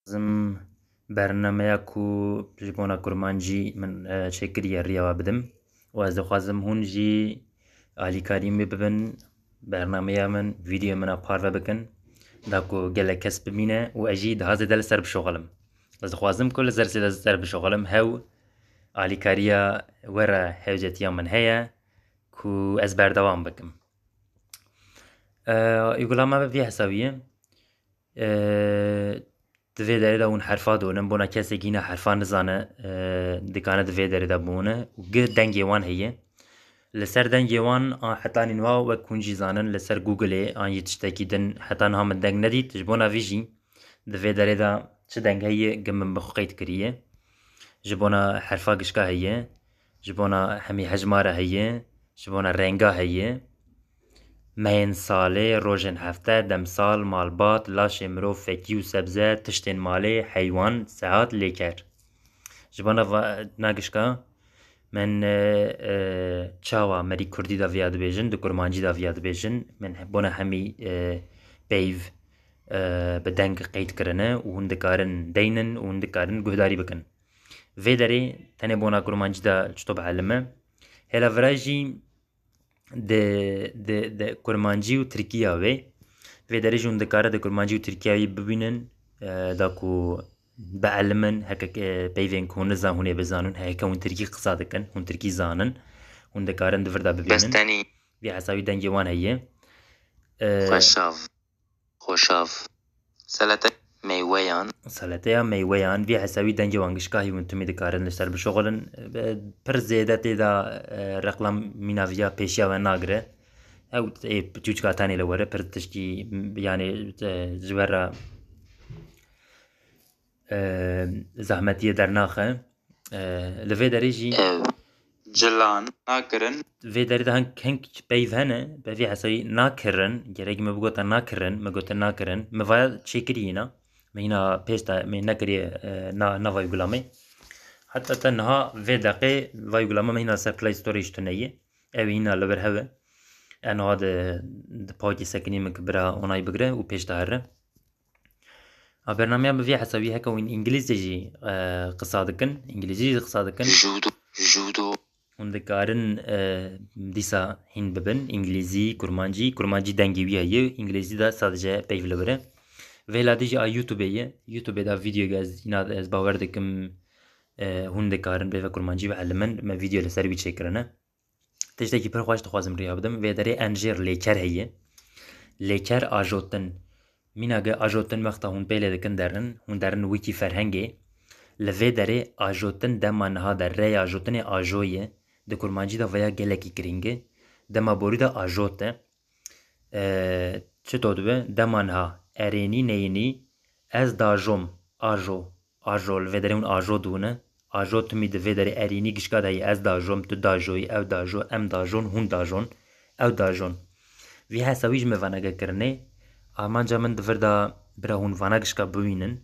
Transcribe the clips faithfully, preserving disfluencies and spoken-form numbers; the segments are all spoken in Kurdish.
Dixwazim bernameya ku ji bona kurmancî min, e, çêkiriye riya we bidim û ez dixwazim hûn jî alîkarî min bibin. Bernameya min, vîdeoya min a parve bikin, da ku gelek kes bibîne û ez jî daha zêde li ser bişoxelim. Ez dixwazim ku li ser zêde ser bişoxelim, hew alîkariya we re hewcetiya min heye ku ez berdewam bikim. E, Uygulama bi vî hesabî ye. E, di vê derê de hûn herfa dûnin, bona kesek hîna herfa nizane, e, dikane di vê derê de bûne û gi dengê wan heye. Li ser dengê wan, a, hetanî niha wek hûn jî zanin, li ser Google-ê an jî tiştekî din heta niha min deng nedît. Ji bona vî jî di vê derê de çi deng heye, gi min bi xwe qeyd kiriye. Ji bona herfa gişka heye, ji bona hemî hejmara heye, ji bona renga heye. Meyên salê, rojên hefte, demsal, malbat, laşê mirov, fekî û sebze, tiştên malê, heywan, sehat, lêker. Ji bona va-, na gişka, min, e, e, çawa merî kurdî de viya dibêjin, di kurmancî de viya dibêjin, min he-, bona hemî, e, peyv, e, bi deng qeyd kirine û hûn dikarin deynin û hûn dikarin guhdarî bikin. Vê derê tenê bona kurmancî de çito bielime. Hêla vira jî di, di, di kurmancî û tirkiya wê. Vê derê jî hûn dikare di kurmancî û tirkiya wî bibînin, e, da ku bielimin, heke, e, peyvên ku hûn nizan hûn ê bizanin, heke hûn tirkî qisa dikin, hûn tirkî zanin, hûn dikarin di vir de bibînin. Bestenî. Vî hesabî dengê wan heye. E, Xweşav. Xoşav. Selete meyweyan. Seleteya meyweyan, vî hesabî dengê wan gişka hî hûn timî dikarin li ser bişoxilin. Be-, pir zêde tê de, e, reqlam mîna viya pêşiya we nagire. Ew ê çûçka tenê li were, pir tiştî, yanî, e, ji we re, e, zehmetiyê dernaxe. E, li vê derê jî Ew. Cilan nakirin. Vê derê de heng, heng peyv hene, bi vî hesabî nakirin, gerek me bigota nakirin, me gote nakirin. Me vaya çêkirî yîna. Me yîna pêş de, me nekiriye, e, na, nava uygulamê. Heta te niha vê deqê va uygulama me yîna ser Play Store jî tune ye. Ew yîna li vir hev e. E niha di, di pakê sekinî min ki bira onay bigire û pêş de here. A, bernameya bi vî hesabî heke hûn îngilîzce jî, e, qisa dikin, îngilîzî jî qisa dikin. Judo, judo. Hûn dikarin, e, dîsa hîn bibin, îngilîzî, kurmancî, kurmancî dengê wî heye, îngilîzî de sadece peyv li wir e. Vêla dî jî a YouTube ye, YouTube de vîdeoyek ez, îna ez bawer dikim, e, hûn dikarin bêve kurmancî bielimin, me vîdeo li ser wî çêkirine. Tiştekî pir xweş dixwazim riya bidim. Vê derê en jêr lêker heye. Lêker ajotin. Mîna ge ajotin wexta hûn pêlê dikin derin, hûn derin wîkî ferhengê. Li vê derê ajotin dema niha de rêya ajotinê ajo ye. Di kurmancî de vaya gelekî girîng e. Dema borî de ajot e. E, çito dibe? Dema niha erênî neyînî ez dajom, ajo, ajo, li vê derê hûn ajo dûne. Ajo timî di vê derê erînî gişka de heye, ez dajom, tu dajoyî, ew dajo, em dajon, hûn dajon, ew dajon. Vî hesawî ji me vanege kirinê. Armanca min di vir de bira hûn vana gişka biwînin.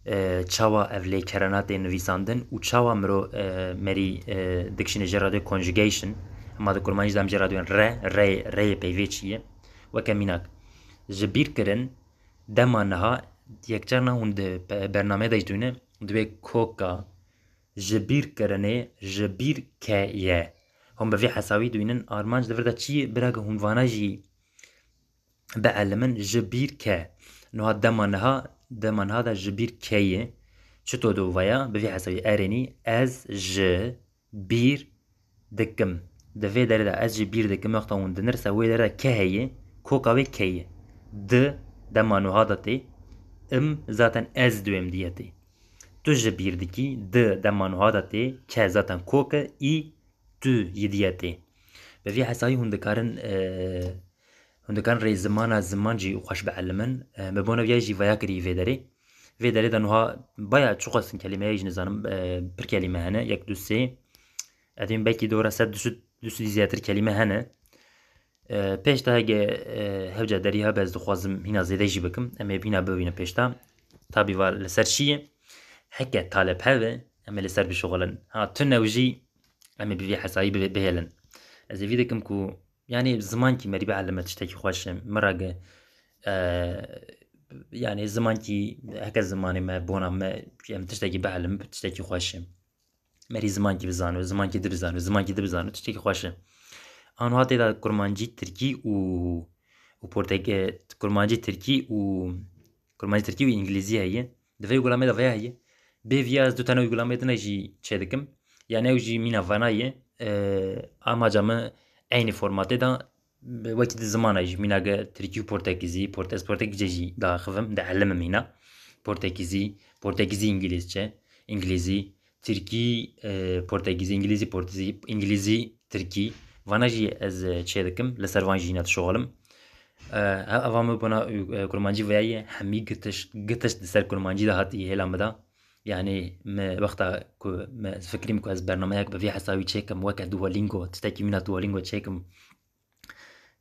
E, çawa ev lêkerana tê nivîsandin û çawa miro, e, merî, e, dikişîne jê radyo conjugation. Hema di kurmancî de em jê radyoyên re, re, reyê peyvê çi ye. Weke mînak, ji bîr kirin, dema niha, yekcar na hûn di pe-, bernameyê de jî dûne, dibê koka, ji bîr kirinê, ji bîr ke ye. Hûn bi vî hesawî dûnin, armanc di vir de çi ye, bira ge hûn vana jî bielimin, ji bîr ke. Niha dema niha, dema niha de ji bîr ke ye. Çito do vaya, bi vî hesawî erênî, ez ji bîr dikim. Di vê derê de ez ji bîr dikim, wexta hûn dinirse wê derê de ke heye, koka wê ke ye. Di dema nuha de tê, im zaten ez di wêm diye tê. Tu ji bîr dikî, di dema nuha de tê, ke zaten kok e, î tu yî diye tê. Bi vî hesayî hûn dikarin, e, hûn dikarin rê zimana ziman jî xweş bielimin. E, me bona viya jî vaya kirî vê derê. Vê derê de nuha baya çiqas kelîme ye, jî nizanim, e, pir kelîme hene, yek, du, sê. Ez dibînim belkî dora sed, du sed, du sed zêdetir kelîme hene. E, pêş de hege, e, hewce derî hebe ez dixwazim hîna zêde jî bikim. Em ê hîna bibînin pêş de. Tabî va li ser çi ye? Heke talep hebe, em ê li ser bişuxulin. Ha, tune jî em ê bi vî hesayî bi-, bihêlin. Ez ê vî dikim ku, yanî zimankî merî bielime tiştekî xweş e. Min re ge, e, yani zimankî heke zimanê me, bona me, em tiştekî bielimin, tiştekî xweş e. Merî zimankî bizano, zimankî di bizano, zimankî di bizano, tiştekî xweş e. Anha tê de kurmancî, tirkî û, û portek-, e, kurmancî, tirkî û, kurmancî, tirkî û îngilîzî heye. Di vê uygulamê de veya heye. Bê viya ez du tane uygulamê din jî çêdikim. Yani ew jî mîna vana ye. E, amaca min eynî formatê de wekî di zimana jî, mîna ge tirkî û portekîzî, porte-, ez portekîzê jî diaxivim, dielimim mîna. Portekîzî, portekîzî îngilîzce, îngilîzî, tirkî, e, portekîzî, îngilîzî, portekîzî, îngilîzî, tirkî. Vana jî ez, e, çêdikim, li ser van jî yine dişoxelim. E, he-, eva min bona, e, kurmancî veya ye, hemî gitiş, gitiş di ser kurmancî de hatiye hêla min de. Yani me wexta ku me, ez fikirîm ku ez bernameyek bi vî hesabî çêkim, weke Duolingo, tiştekî mîna Duolingo çêkim,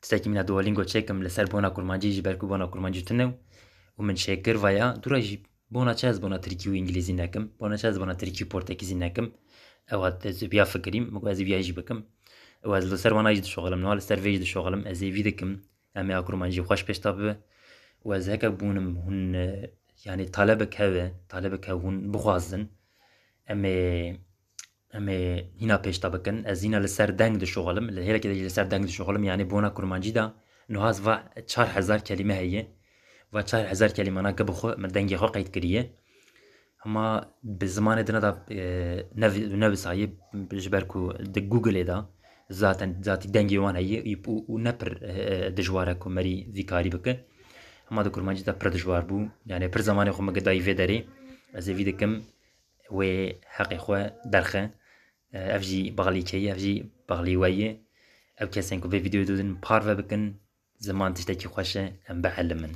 tiştekî mîna Duolingo çêkim li ser bona kurmancî, ji ber ku bona kurmancî tune û min çêkir veya dûra jî bona çi ez bona tirkî û îngilîzî nekim, bona çi ez bona tirkî û portekîzî nekim. Ew hat ez viya fikirîm, min got ez viya jî bikim. Û ez li ser wana jî dişoxelim, niha li ser vê jî dişoxelim, ez ê vî dikim. Em ê a kurmancî xweş pêş de bibe. Û ez heke bûnim hûn, e, yani talebek heve, talebek hev hûn bixwazin. Em ê, em ê hîna pêş de bikin. Ez hîna li ser deng dişoxelim. Li hêlekê de jî li ser deng dişoxelim. Yani bona kurmancî de niha ez va çar hezar kelîme heye. Va çar hezar kelîmana ke bi xwe, min dengê xwe qeyd kiriye. Hema bi zimanê dina de, e, nevi-, nevisayê, ji ber ku di Googleê de zaten, zatî dengê wan heye û, û ne pir, e, dijwar e ku merî vî karî bike. Hema di kurmancî de pir dijwar bû. Yani pir zemanê xwe min girtayî vê derê. Ez ê vî dikim, wê heqê xwe derxe. E, ev jî baxlîkeyî, ev jî baxlî we ye. Ew kesên ku vê vîdeoyê didin parve bikin, ziman tiştekî xweş e, em bielimin.